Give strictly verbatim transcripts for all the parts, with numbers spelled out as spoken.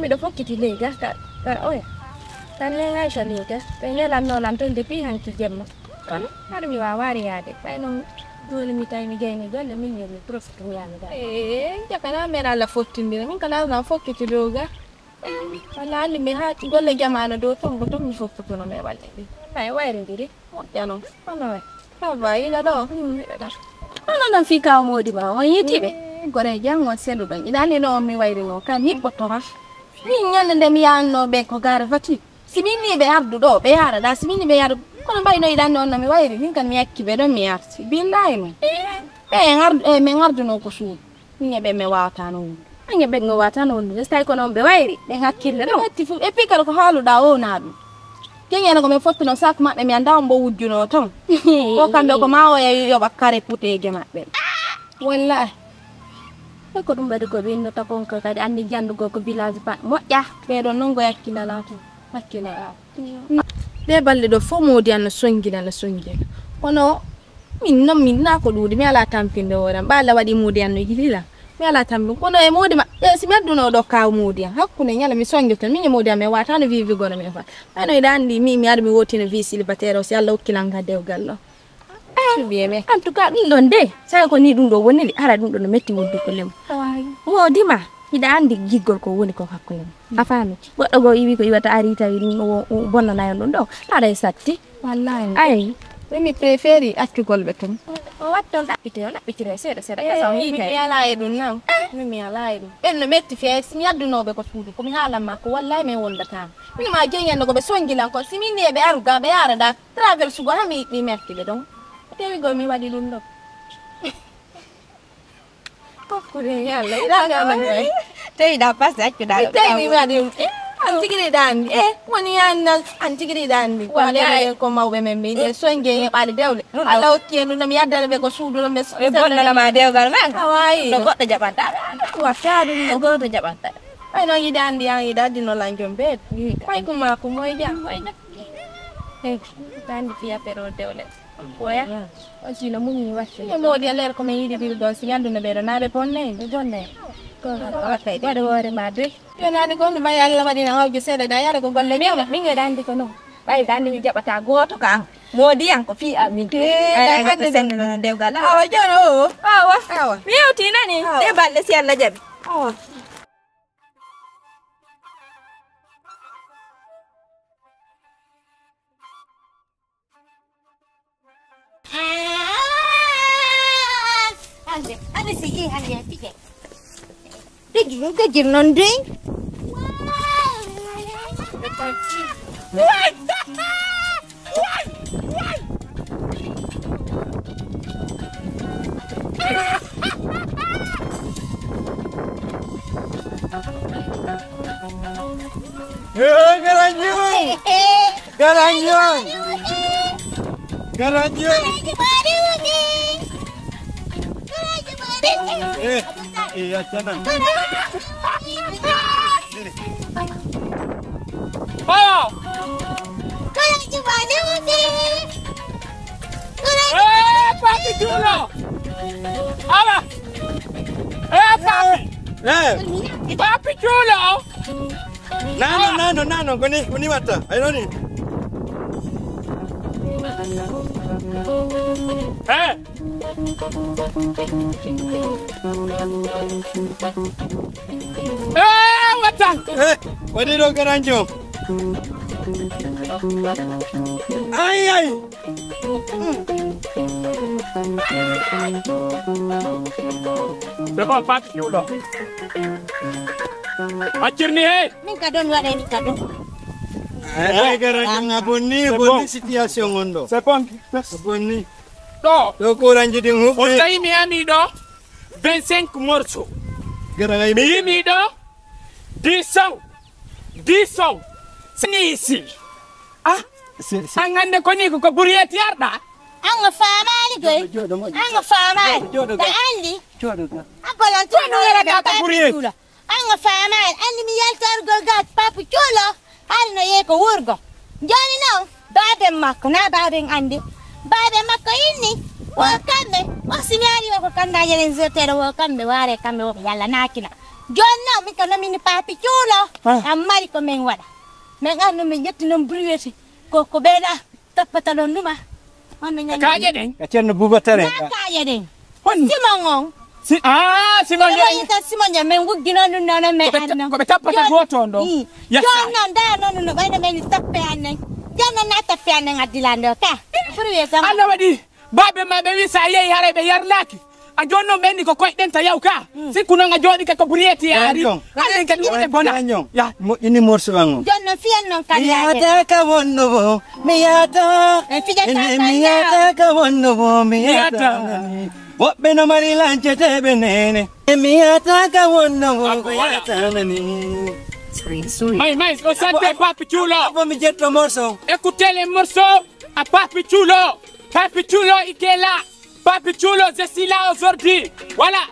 Miɗo fokkiti ley ga ka, ka oya. Tan nen Aysa ley ga. Ɓe nelanno lan ton depuis hanki jemma. Kono haɗa mi waawaari yaade. Ɓay non jooni mi tawi mi gayni golle, min yo mi profite mi yaami ga. Ee, jaka na men Alla fottindira. Min kala na fokkiti dow ga. Wala anndi mi haati golle jamaano dow ton, ko ton mi foftotono mi e walle ɗi. Wallay wayrindiri. Moƴƴa non. Hono wayi. Saba ila ɗo. Hmm, miɗo ɗa. Hono non fii kaw moodi ma, on yettiɓe? Ee, gore janngo on seluɗon. Ina anndi no on mi wayrino, kan hiɓɓoto ma. Min ñande nde mi yaanno ɓe ko gaare fati. Si min ni ɓe ardu ɗo, ɓe yaara ɗa, si min ni ɓe yaara, kono mbayno iɗa anndi on no mi wayri, min kan mi yakki ɓe ɗon mi arti. Billahi non. Ee, ɓe en ardu, ee, min arduno ko suudu. Min e ɓen mi waawataa no wondude. Min e ɓen mi waawataa no wondude. So tawi kono on ɓe wayri, ɓen hakkille ɗon. Ɓe hatti fof. Et puis kala ko haaluɗaa o wonaa ɗum. Keñana ko min fottuno sak maɓɓe, mi anndaa on mbo wujjunoo ton. Ko kamɓe ko maa o yahi yoɓa kare puteeje maɓɓe. Wallahi. E ko ɗum waɗi ko ɓe innota kon ko kadi anndi janndugol ko village pa moƴƴa. Ɓee ɗon non ko hakkillalaa ton. Hakkillalaa. Ɗee balɗe ɗoo fof moodi an no sonngina, no sonngina. Kono Min non, min naa ko ɗuuɗi, mi alaa tampinde hoore am. Ɓa Alla waɗi moodi an no yiɗi lan. Mi alaa tampinde. Kono e moodi ma, e si mi addunoo ɗoo kaaw moodi an, hakkunde ñala mi sonjoto, min e moodi an, mi waataano vivi gono mi fa. Ɓayno hiɗa anndi, mi, mi ari mi wootiino vie célibataire o, si Alla hokki lan ka dewgal ɗoo. Suɓi e men. En tout cas, ɗum ɗon de, sa'i ko nii ɗum ɗoo woni de, hara ɗum ɗoo no metti wondude ko lemu. Moodi ma, hiɗa anndi giggol ko woni ko hakkunde men. A faami? Goɗɗo goo iwi ko iwata ari tawi ɗum o, o bonnana en ɗum ɗoo. Haray satti. Wallahi. Ay. Min mi préfère accugol ɓe ton. O watti on ɗaɓɓite, o ɗaɓɓitire seeɗa seeɗa, kasa on yiite. Mi alaa e ɗum nan. Min mi alaa e ɗum. Ɓen no metti fee, si mi addunoo ɓe ko suudu, ko mi haalan makko, wallahi min wondataa. Min ma jeñanno ko ɓe sonji lan kon, si min ni e ɓe aru ga, ɓe yaara ɗa, traverse go, haa mi yiɗi metti ɓe ɗon. Tewigol mi waɗi ɗum ɗon. Kokkude Yalla, iɗa gama noy. Tawi ɗa passe accuɗa. Mi tawi mi waɗi ɗum. Eh, an tigi ɗiɗa anndi. Eh, woni an nan, an tigi ɗiɗa anndi. Ko wallahi. Ko mawɓe men mbiɗe sonje heɓaali dewle. Ɗum ɗo. Alla hokki en ɗum, mi addana ɓe ko suudu ɗo, ɓe ɓe bonnana ma dewgal ma. Awayi. No goɗɗo jaɓanta. Watta ɗum. No goɗɗo jaɓanta. Ay non yiɗa anndi an yiɗa addino lan jom beet. Yiɗa. Ay kuma ko moy jam. Moy jam. Eh, tandi fiya pero dewle. Oya, o sino mum mi watti. Yo moodi e leer ko min yiɗi ɗiɗo ɗon, si ñannduno ɓeeɗo naaɓe bonne. Ɓe bonne. Ko waɗa hoore ma doy. Yo naani gonɗo ma, yo Allah waɗina hawju seeɗa ɗa, yara ko golle. Min, min e ɗa anndi ko non. Ɓay ɗa anndi mi jaɓata gooto ka an. Moodi an ko fii an min. Eh, ay, ay, ay, ko senndono dewgal. Awa, jono o. Awa. Awa. Mi yewti nani. Awa. Ɗe balɗe si Allah jaɓi. Awa. Hande, hande si i hande a tike. Degir, degir non dey. Hey, Garanjo! Garanjo! Garanjo! Eh, eh, ya sana. Oh! Eh, Papi Chulo! Ala! Eh, Papi! Eh! Papi Chulo! Nano, nano, nano, koni, koni mata. Ayo ni. Eh! Eh, wata! Eh, wadi do Garanjo. Ay, ay. C'est bon, pas de là. Accirni he. Min ka don waɗe ni ka don. Ay, ay, Garanjo, nga bonni, bonni situation on ɗo. C'est bon. Bonni. Ɗo. Ɗo kuranji ɗin huɓɓi. On tawi mi yami ɗo vingt-cinq morceaux. Gara ay mi yimi ɗo dix cents. Dix cents. Sini isi. Ah. An hande ko ni ko, ko buriyeti arɗa. An a faamaali koy. An a faamaali. Jooɗo, jooɗo. Ta andi. Jooɗo. A golon tun no yara ka buriyeti. An a faamaali, anndi mi yalti argol ga Papu Cuulo, hari no yehi ko wurgo. Jooni non, baaben makko, naa baaben anndi. Baaben makko inni, wo kamɓe, o si mi ari wo ko kamɓe a yelen zerteɗo wo kamɓe, waare kamɓe wo ko Yalla naakina. Jooni non, min ka nomini Papi Cuulo. Ah. An mari ko min waɗa. Min arno min ƴetti non brouette. Ko, ko ɓeyɗa tappata non numa. Honno ñande? Kaaƴe ɗen. Ka Ceerno Buuba Tare. Naa kaaƴe ɗen. Honno? Simon on. Si-, ah, Simon Simon ñande. Ita Simon ñande, min wuggi non ɗum non, min ko ɓe ta-, arno. Ko ɓe tappata gooto on ɗo. Mm. Yes, jooni sir. Non, ndaa non no ɓayno min tappe annen. Jooni non naa tappe annen addilande o ka. Brouette sama. Allah waɗi. Baabe ma ɓe wi sa yehi haray ɓe yarlaaki. A jooni non ɓenni ko koyɗen ta yaw ka. Mm. Sikku non a jooɗi ka ko brouette yaari. Ɗon. Annen kadi wonde bona. Ɗon. Ya. Moƴƴini morceau an on. Jooni non fiyan non kan mi yaade. Yaata ka wonno bo, mi yaata. En fijata ene kan mi yaata ka wonno bo, mi yaata. Mi yaata. Woɓɓe no mari lanceteeɓe neene. E mi yaata ka wonno bo, mi yaata nani. May, may, o sante Papi Cuulo. Abo mi jetto morceau. Écoutez les morceaux. Ah, Papi Cuulo, Papi Cuulo, il est là. Papi Cuulo, je suis là aujourd'hui. Voilà.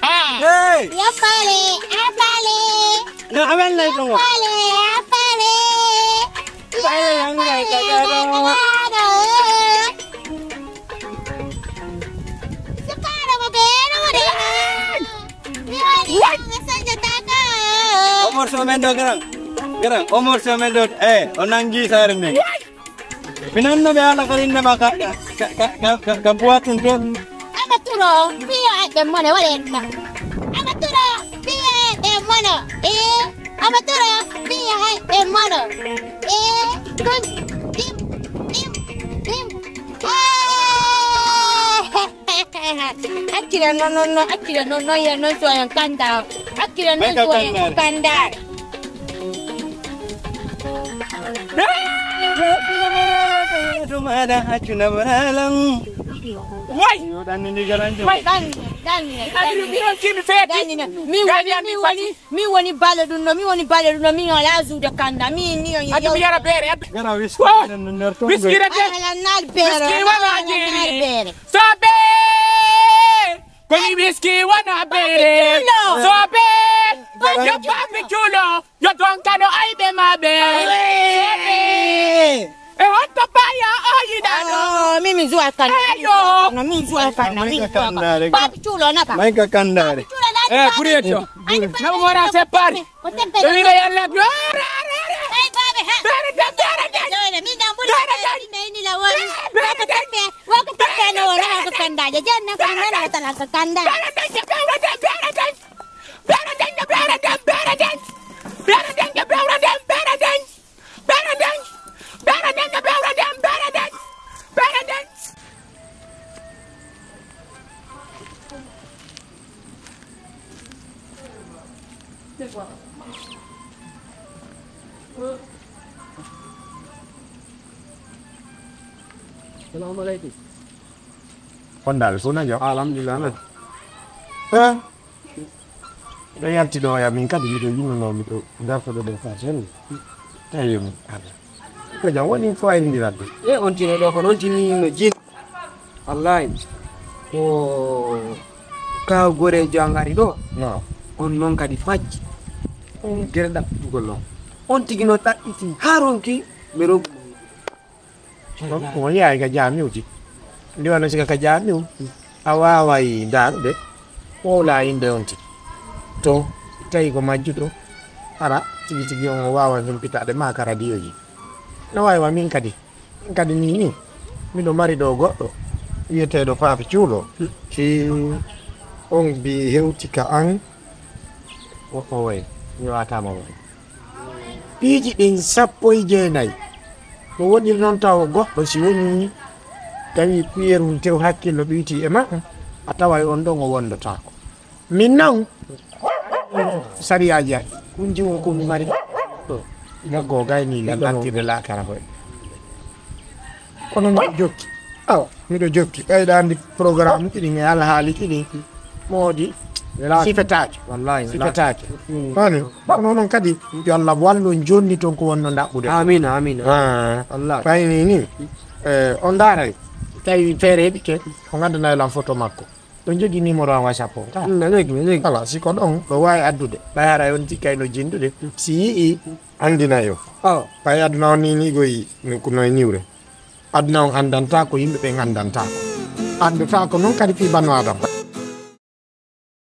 Ah. Hey. Ya pale, ya pale. Na amen na itongo. Ya pale, ya pale. Pale yang ngai kagado. Sukara mo beno mo de. What? Omor so men do garang. Garang, omor so men do. Eh, o nangi sare men. What? Minanno ɓe ala kalinna ma ka, ka, ka, ka, ka, ka buwatun ton. Amaturo, fiyo e ɓe mone, wale ma. Amaturo, fiyo e ɓe mono. Eh, amaturo, fiyo e ɓe mono. Eh, kun, dim, dim, dim. Eh. Accira non, non, non, accira non, non, ya non so en kanda. Accira non so en kanda. Way! Way! Dan, dan, dan. Aduna mi on kimi feti. Dan, dan. Mi woni, mi woni, mi woni bale ɗum ɗo, mi woni bale ɗum ɗo, mi on la zuude kanda, mi ni on. Aduna mi yara beere, aduna. Gara whisky. Whisky rete. Ala nal beere. Whisky wala jini. Sobe! Ko mi miski wona bere. Sobe. Yo Papi Cuulo. Yo tonkano ayɓe maɓe. Sobe. E hotto paya o yiɗano. Oh, mi mi zuwa kan. Ayo. No mi zuwa kan, no mi zuwa kan. Papi Cuulo na pa. Mai ka kandare. Eh, purieto. Na mora se pari. Ko tempe. Ɓe wi'uno yo Allah. Hey, baabe, ha. Beere jam, beere jam. Jawle, min ɗan ɓuri. Beere jam. Min ɗan ɓuri. Beere jam. Woko tempe, woko tempe no wona ko kandaaje. Jan na ko nana ko tala ko kanda. Beere jam, beere jam, beere jam. Beere jam, beere jam, beere jam. Beere jam, beere jam, beere jam. Beere jam, beere jam, beere jam, beere jam. Beere jam. Salamu alaikum. Honɗaa ɓe fof na jam? Alhamdulillah. Eh? Miɗo yalti ɗo ya min kadi miɗo yinnunoo miɗo dartoɗo ɗo faa seeɗa. Tawi mi ada. Ko jam woni ko waylindiral de. E on tino ɗo ko non tini no jin. Wallahi. Ko ka goreejo an ari ɗo. No. On non kadi facci. Gere ɗaɓɓitugol on. On tigi no ɗaɓɓiti haa ronki ɓe rogu. Ko, ko yaay ka jaamiu ti. Ndi wano sika ka jaamiu. A waaway ndaarude. Wowlaa innde on ti. To tawi ko majjuɗo. Hara tigi tigi on o waaway humpitaade ma ka radiyoji. No waawi wa min kadi. Min kadi nii nii. Miɗo mari ɗo goɗɗo. Wiyeteeɗo Faafi Cuulo. Si on mbii hewti ka an. Woɓɓo woy. Mi waataama woy. Piiji ɗin sappo e jeenayi. Ko woniri non tawa goɗɗo si wonii tawi kuyeru tew hakkillo ɓiyti e ma, a taway on ɗon o wondotaako. Min non, sariyaaji an, kun jiwon ko mi mari ɗo, naggo gayni lan artirde laakara koy. Kono miɗo jokki. Awa, miɗo jokki. Ɓeyɗa anndi programme ji ɗin e alhaali ji ɗin. Moodi. Welaaki. Sifetaake. Wallahi, welaaki. Sifetaake. Mm. Fani? Kono non kadi, yo Allah wallu on jonni ton ko wonno ndaɓɓude. Amiin, amiin. Ah. Wallahi. Fayni ni, eh, on ndaaray. Tawi feere heɓike, o ngaddana lan photo makko. Ɗo jogi numéro an WhatsApp o. Mm, no jogi, no jogi. Voilà, si ko ɗon, ɗo waawi addude. Ɓay hara on tikkay no jindude. Si yi'i, anndina yo. Oh. Ɓay aduna on ni, ni goyi, no, no e niwre. Aduna on anndanta ko yimɓe ɓen anndanta ko. Anndata ko non kadi fii Banu Adama.